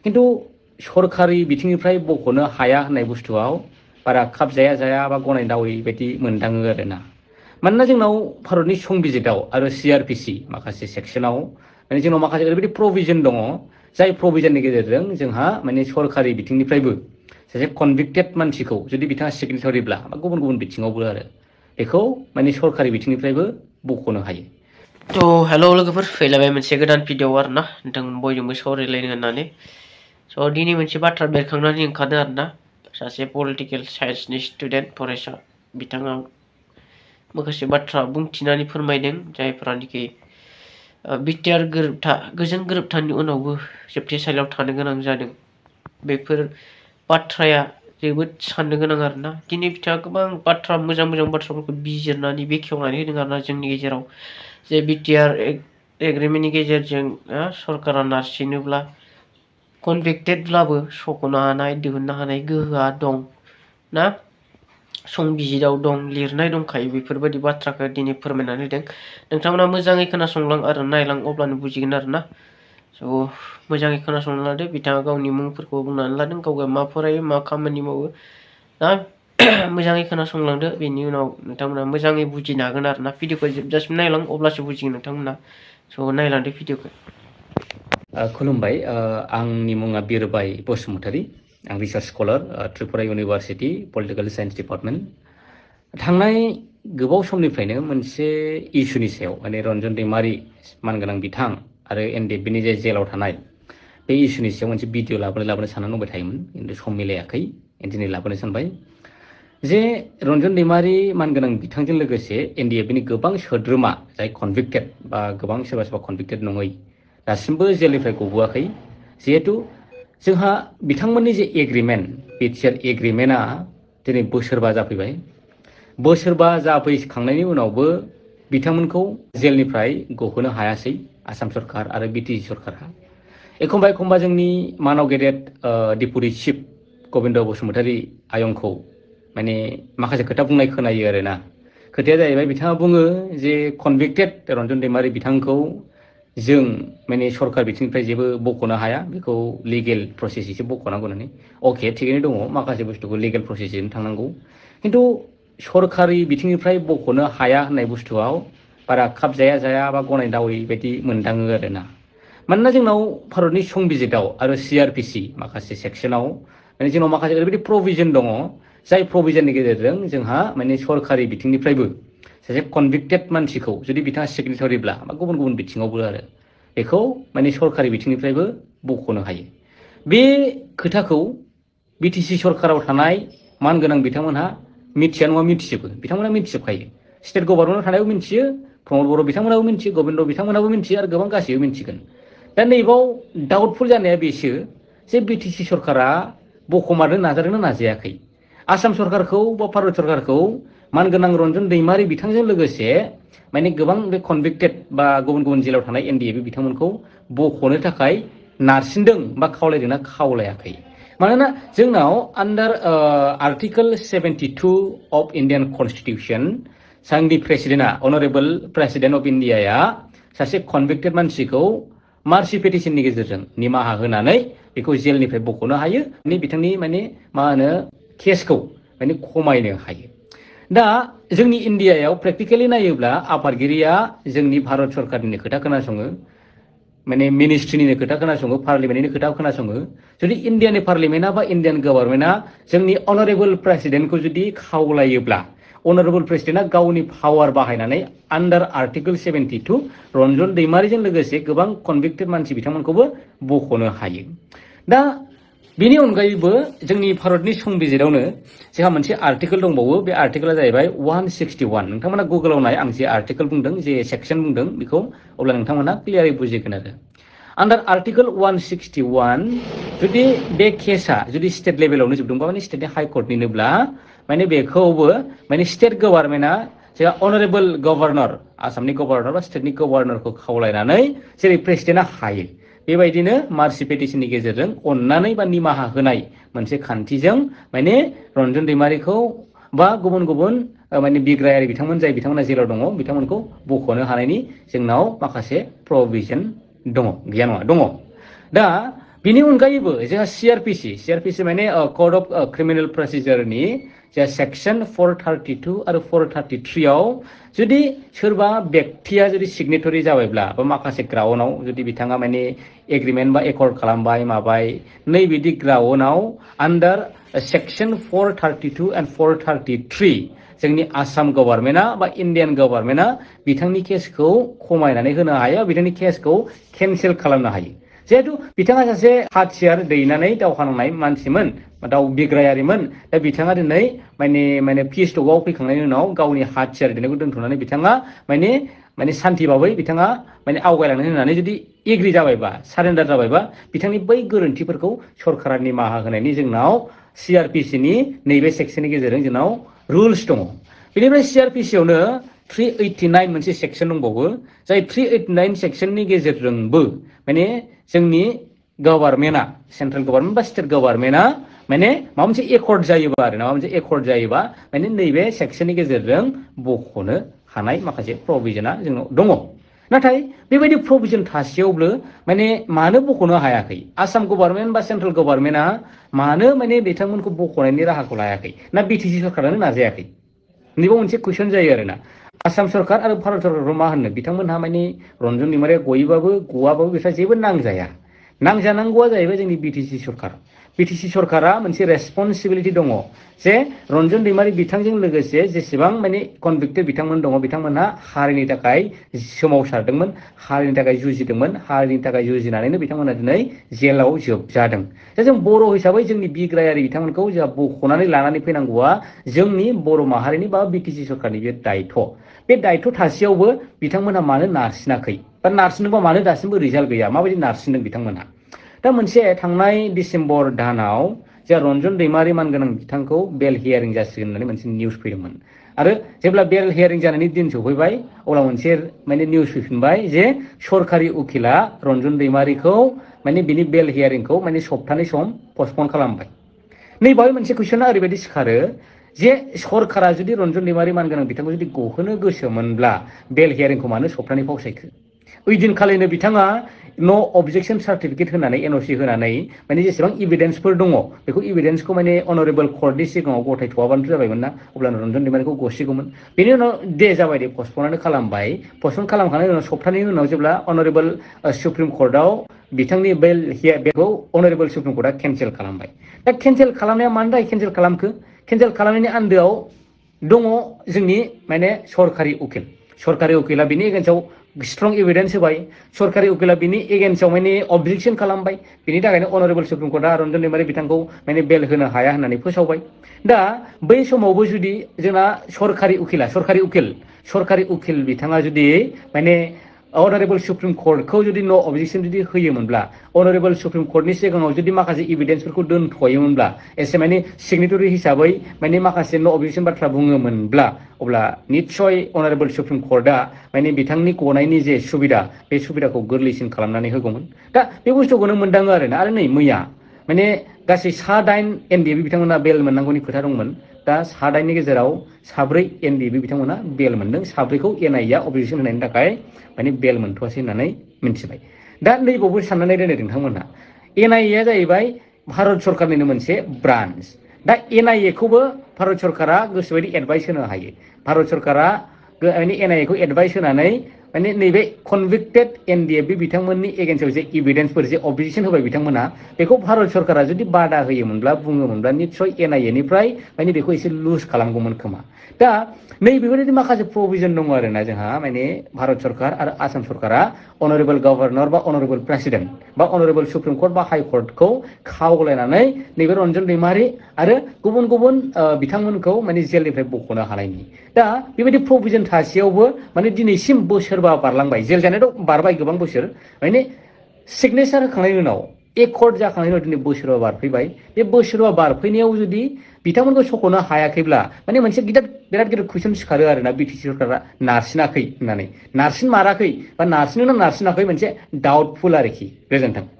खिन्थु सरकारि बिथिंनिफ्राय बख'नो हाया होननाय बुस्थुआव बारा खाब जाया बा गनायथावै बायदि मोनदाङो आरोना। मानोना जोंनाव भारतनि संबिजिताव आरो CRPC माखासे सेक्सनाव माने जोंनाव माखासे ओरैबायदि प्रभिजन दङ जाय प्रभिजननि गेजेरजों जोंहा माने सरकारि बिथिंनिफ्रायबो सासे कनभिक्टेड मानसिखौ जुदि बिथाङा सिगनेटारिब्ला बा गुबुन बिथिङावबो आरो बेखौ माने सरकारि बिथिंनिफ्रायबो बख'नो हायो। तो हेल' लोगोफोर फैलायबाय मोनसे गोदान भिडिअ आरोना नोंथां बयजोंबो सावरायलायनो होननानै स' दिनै मोनसे बाथ्रा बेरखांनानै ओंखारदों आरोना सासे पलिटिकेल साइन्सनि स्टुडेन्ट फरायसा बिथाङा माखासे बाथ्रा बुंथिनानै फोरमायदों जायफोरानोखि बिटिआर गोरोबथा गोजोन गोरोबथानि उनावबो जोबथेसालियाव थानो गोनां जादों। बेफोर बाथ्राया जोबोद साननो गोनां आरोना दिनै बिथाङा गोबां बाथ्रा मोजां बाथ्राफोरखौ बिजिरनानै बेखेवनानै होदों आरोना जोंनि गेजेराव जे बिटिआर एग्रिमेन्टनि गेजेरजों सरकारा नारसिनोब्ला कनभिक्टेडब्लाबो सख'नो हानाय दिहुननो हानाय गोहोआ दं ना संबिजिराव दं लिरनाय दंखायो बेफोरबायदि बाथ्राखौ दिनै फोरमायनानै होदों। नोंथांमोना मोजाङै खोनासंलां आरो नायलां अब्लानो बुजिगोन आरोना। स' मोजाङै खोनासंना लादो बिथाङा गावनि मुंफोरखौ बुंनानै लादों गाव मा फरायो मा खामानि मावो ना मोजाङै खोनासंलांदो बेनि उनाव नोंथांमोना मोजाङै बुजिनो हागोन आरोना भिडिअखौ जोबजासिम नायलां अब्लासो बुजिगोन नोंथांमोना। स' नायलांदो भिडिअखौ। खुलुमबाय आंनि मुङा बिरबाय बसुमतारी आं research scholar Tripura university political science department. थांनाय गोबाव समनिफ्रायनो मोनसे इस्युनि सायाव माने रन्जन दैमारि मानगोनां बिथां आरो NDFBनि जे जेलाव थानाय बे इस्युनि सायाव मोनसे भिडिअ लाबोनो साननानै दंबाय थायोमोन खिन्थु सम मिलायाखै दिनै लाबोनो सानबाय जे रन्जन दैमारि मानगोनां बिथांजों लोगोसे NDFBनि गोबां सोद्रोमा जाय कनभिक्टेड बा गोबां सोरबा कनभिक्टेड नङै दासिमबो जेलनिफ्राय गबोआखै। जिहेतु जोंहा बिथांमोननि जे एग्रिमेन्ट बिटिआर एग्रिमेन्टआ दिनै बोसोरबा जाफैबाय। बोसोरबा जाफैखांनायनि उनावबो बिथांमोनखौ जेलनिफ्राय गहोनो हायासै आसाम सरकार आरो BTC सरकारा। एखमबा जोंनि मानाव गेदेर डिपुटि चिफ गबिन्द बसुमतारी आयंखौ माने माखासे खोथा बुंनाय खोनायो आरोना। खोथाया जाहैबाय बिथाङा बुङो जे कनभिक्टेड रन्जन दैमारि बिथांखौ जों माने सरकार बिथिंनिफ्राय जेबो बख'नो हाया बेखौ लिगेल प्रसेसजोंसो बख'नांगौ होननानै। अके थिगैनो दङ माखासे बुस्थुखौ लिगेल प्रसेसजों थांनांगौ खिन्थु सरकारि बिथिंनिफ्राय बख'नो हाया होननाय बुस्थुआव बारा खाब जाया बा गनायथावै बायदि मोनदाङो आरोना। मानोना जोंनाव भारतनि संबिजिताव आरो CRPC माखासे सेक्सनाव माने जोंनाव माखासे ओरैबायदि प्रभिजन दङ जाय प्रभिजननि गेजेरजों जोंहा माने सरकारि बिथिंनिफ्रायबो सासे कनभिक्टेड मानसिखौ जुदि बिथाङा सिगनेटारिब्ला बा गुबुन बिथिङावबो आरो बेखौ माने सरकारि बिथिंनिफ्रायबो बख'नो हायो। बे खोथाखौ BTC सरकाराव थानाय मानगोनां बिथांमोनहा मिथिया नङा मिथिजोबो बिथांमोना मिथिजोबखायो। स्टेट गभर्नमेन्टआव थानायाव मिथियो प्रमद बर' बिथांमोनाबो मिथियो गबिन्द बिथांमोनाबो मिथियो आरो गोबां गासैबो मिथिगोन। दा नैबाव डाउटफुल जानाया बेसो जे BTC सरकारा बख'मारनो नाजादोंना नाजायाखै। आसाम सरकारखौ बा भारत सरकारखौ मानगोनां रन्जन दैमारि बिथांजों लोगोसे माने गोबां बे कनभिक्टेड बा गुबुन जेलाव थानाय NDFB बिथांमोनखौ बख'नो थाखाय नारसिनदों बा खावलायदोंना खावलायाखै। मानोना जोंनाव आन्डार आर्टिकोल 72 अफ इण्डियान कनस्टिटिउसन जोंनि प्रेसिडेन्टआ अनरेबल प्रेसिडेन्ट अफ इण्डियाया सासे कनभिक्टेड मानसिखौ मार्सि पेटिशननि गेजेरजों निमाहा होनानै बेखौ जेलनिफ्राय बख'नो हायो बिथांनि माने मा होनो केसखौ माने खमायनो हायो। दा जोंनि इण्डियायाव प्रेक्टिकेलि नायोब्ला आफादगिरिया जोंनि भारत सरकारनिनो खोथा खोनासङो माने मिनिस्ट्रिनिनो खोथा खोनासङो पार्लिमेन्टनि खोथा खोनासङो। जुदि इण्डियानि पार्लिमेन्टआ बा इण्डियान गभर्नमेन्टआ जोंनि अनरेबल प्रेसिडेन्टखौ जुदि खावलायोब्ला अनरेबल प्रेसिडेन्टआ गावनि पावार बाहायनानै आन्डार आर्टिकोल 72 रन्जन दैमारिजों लोगोसे गोबां कनभिक्टेड मानसि बिथांमोनखौबो बख'नो हायो। दा बेनि अनगायैबो जोंनि भारतनि संबिजिरावनो जोंहा मोनसे आर्टिकोल दंबावो बे आर्टिकोला जाहैबाय 161। नोंथांमोना गुगोलाव नाय आं जे आर्टिकोल बुंदों जे सेक्सन बुंदों बेखौ अब्ला नोंथांमोना क्लियारै बुजिगोन आरो। आन्डार आर्टिकोल 161 जुदि बे केसा जुदि स्टेट लेभेलावनो जोबदोंबा माने स्टेटनि हाइ कर्टनिनोब्ला माने बेखौबो माने स्टेट गभर्नमेन्टआ जोंहा अनरेबल गभर्नर आसामनि गभर्नर बा स्टेटनि गभर्नरखौ खावलायनानै जेरै प्रेसिडेन्टआ हायो बेबायदिनो मार्सि पेटिशननि गेजेरजों अननानै बा निमाहा होनाय मोनसे खान्थिजों माने रन्जन दैमारिखौ बा गुबुन माने बिग्रायारि बिथांमोन जाय बिथांमोना जेलाव दङ बिथांमोनखौ बख'नो हानायनि जोंनाव माखासे प्रभिजन दङ गैया नङा दङ। दा बिनि अनगायैबो जोंहा CRPC माने कड अफ क्रिमिनेल प्रसिजारनि जा सेक्सन 432 आरो 433 आव जुदि सोरबा व्यक्तिया जुदि सिगनेटरि जाबायब्ला बा माखासे ग्राउन्डआव जुदि बिथाङा माने एग्रिमेन्ट बा एकर्ड खालामबाय माबाय नै बिदि ग्राउन्डआव आन्डार सेक्सन 432 एन्ड 433 जोंनि आसाम गभर्नमेन्टआ बा इन्डियान गभर्नमेन्टआ बिथांनि केसखौ खमायनानै होनो हायो बिथांनि केसखौ केन्सेल खालामनो हायो जिहेतु बिथाङा सासे हाथियार दैनानै दावहा नांनाय मानसिमोन दाव बिग्रायारिमोन दा बिथाङा दिनै माने पिएचडआव फैखांनायनि उनाव गावनि हाथियार दैनायखौ दोनथ'नानै बिथाङा माने सान्थि बाबै बिथाङा माने आवगायलांनो होननानै जुदि एग्रि जाबायबा सारेन्डार जाबायबा बिथांनि बै गोरोन्थिफोरखौ सरकारा निमाहा होनायनि जोंनाव CRPCनि नैबे सेक्सननि गेजेरजों जोंनाव रुल्स दङ बेनिफ्राय CRPCआवनो 389 मोनसे सेक्सन दंबावो जाय 389 सेक्सननि गेजेरजोंबो माने जोंनि गभर्नमेन्टआ सेन्ट्रेल गभर्नमेन्ट बा स्टेट गभर्नमेन्टआ माने माबा मोनसे एकर्ड जायोबा आरो माबा मोनसे एकर्ड जायोबा माने नैबे सेक्सननि गेजेरजों बख'नो हानाय माखासे प्रभिजनआ जोंनाव दङ नाथाय बेबायदि प्रभिजन थासेयावबो माने मानो बख'नो हायाखै आसाम गभर्नमेन्ट बा सेन्ट्रेल गभर्नमेन्टआ मानो माने बिथांमोनखौ बख'नायनि राहाखौ लायाखै ना BTC सरकारानो नाजायाखै नैबे मोनसे कुइसन जायो आरोना आसाम सरकार आरो भारत सरकारखौ मा होननो बिथांमोनहा माने रन्जन दैमारिया गयोबाबो गवाबाबो बिसोर जेबो नांजाया नांजानांगौआ जाहैबाय जोंनि BTC सरकारा मोनसे रेसपन्सिबिलिटि दङ जे रन्जन दैमारि बिथांजों लोगोसे जेसेबां माने कनभिक्टेड बिथांमोन दङ बिथांमोनहा हारिनि थाखाय सोमावसारदोंमोन हारिनि थाखाय जुजिदोंमोन हारिनि थाखाय जुजिनानैनो बिथांमोना दिनै जेलाव जोबजादों दा जों बर' हिसाबै जोंनि बिग्रायारि बिथांमोनखौ जोंहा बख'नानै लानानै फैनांगौआ जोंनि बर' माहारिनि बा BTC सरकारनि बे दायथ' थासेयावबो बिथांमोनहा मानो नारसिनाखै बा नारसिनदोंबा मानो दासिमबो रिजाल्ट गैया माबायदि नारसिनदों बिथांमोनहा दा मोनसे थांनाय डिसेम्बर दानाव जोंहा रन्जन दैमारि मानगोनां बिथांखौ बेल हियारिं जासिगोन होननानै मोनसे निउस फैदोंमोन आरो जेब्ला बेल हियारिं जानायनि दिन सफैबाय अब्ला मोनसे माने निउस फैफिनबाय जे सरकारि उकिला रन्जन दैमारिखौ माने बिनि बेल हियारिंखौ माने सप्तानै सम पस्टपन खालामबाय नै बावै मोनसे कुइसना ओरैबायदि सिखारो जे सरकारा जुदि रन्जन दैमारि मानगोनां बिथांखौ जुदि गहोनो गोसोमोनब्ला बेल हियारिंखौ मानो सप्तानै फावसायखो ओइदिनखालिनो बिथाङा नो अबजेक्शन सार्टिफिकेट होनानै NOC होनानै माने जेसेबां एभिडेन्सफोर दङ बेखौ एभिडेन्सखौ माने अनरेबल कर्टनि सिगाङाव गथायथ'आबानो जाबायमोन ना अब्लानो रन्जन दैमारिखौ गसिगौमोन बेनि उनाव दे जाबाय दे पस्टपनानो खालामबाय पस्टपन खालामखांनायनि उनाव सप्तानि उनाव जेब्ला अनरेबल सुप्रिम कर्टआव बिथांनि बेखौ अनरेबल सुप्रिम कर्टआ केन्सेल खालामबाय दा केन्सेल खालामनाया मानि थाखाय केन्सेल खालामखो केन्सेल खालामनायनि आन्दोआव दङ जोंनि माने सरकारि उकिला बिनि एगेन्स्टआव स्ट्रं एभिडेन्स होबाय सरकारि उकिला बिनि एगेन्स्टआव माने अबजेक्शन खालामबाय बिनि थाखायनो अनरेबल सुप्रिम कर्टआ रन्जन दैमारि बिथांखौ माने बेल होनो हाया होननानै फोसावबाय दा बै समावबो जुदि जोंना सरकारि उकिल बिथाङा जुदि माने अनरेबल सुप्रिम कर्टखौ जुदि नो अबजेक्शन जुदि होयोमोनब्ला अनरेबल सुप्रिम कर्टनि सिगाङाव जुदि माखासे एभिडेन्सफोरखौ दोनथ'योमोनब्ला एसे माने सिगनेटरि हिसाबै माने माखासे नो अबजेक्शन बाथ्रा बुङोमोनब्ला अब्ला निस्सय अनरेबल सुप्रिम कर्टआ माने बिथांनि गनायनि जे सुबिदा बे सुबिदाखौ गोरलैसिन खालामनानै होगौमोन दा बे बुस्थुखौनो मोनदाङो आरो नै मैया माने गासै 9 NDAB बिथांमोना बेल मोननांगौनि खोथा दंमोन दा 9नि गेजेराव 4 NDAB बिथांमोना बेल मोनदों 4खौ NIA अबजेक्शन होनायनि थाखाय माने बेल मोनथ'वासै होननानै मिन्थिबाय दा नैबावबो साननानै दोनो नोंथांमोनहा NIA जाहैबाय भारत सरकारनिनो मोनसे ब्रान्स दा NIA खौबो भारत सरकारा गोसोबायदि एडभाइस होनो हायो भारत सरकारा माने NIA खौ एडभाइस होनानै माने नैबे कनभिक्टेड NDAB बिथांमोननि एगेन्स्टआव जे एभिडेन्सफोर जे अबजेक्शन होबाय बिथांमोना बेखौ भारत सरकारा जुदि बादा होयोमोनब्ला बुङोमोनब्ला निस्सय NIA निफ्राय माने बेखौ एसे लुज खालामगौमोन खोमा दा नै बेबायदि माखासे प्रभिजन दङ आरोना जोंहा माने भारत सरकार आरो आसाम सरकारा अनरेबल गभर्नर बा अनरेबल प्रेसिडेन्ट बा अनरेबल सुप्रिम कर्ट बा हाइ कर्टखौ खावलायनानै नैबे रन्जन दैमारि आरो गुबुन बिथांमोनखौ माने जेलनिफ्राय बख'नो हानायनि दा बेबायदि प्रभिजन थासेयावबो माने दिनैसिम बोसोरबा बारलांबाय जेल जानायाथ' बारबाय गोबां बोसोर माने सिगनेचार होखांनायनि उनाव एकर्ड जाखांनायनि उनाव दिनै बोसोरबा बारफैबाय बे बोसोरबा बारफैनायाव जुदि बिथांमोनखौ सख'नो हायाखैब्ला माने मोनसे बिराद गिदिर कुइसन सिखारो आरोना BTC सरकारा नारसिनाखै होननानै नारसिनमाराखै बा नारसिनोना नारसिनाखै मोनसे डाउटफुल आरोखि गोजोन्थों।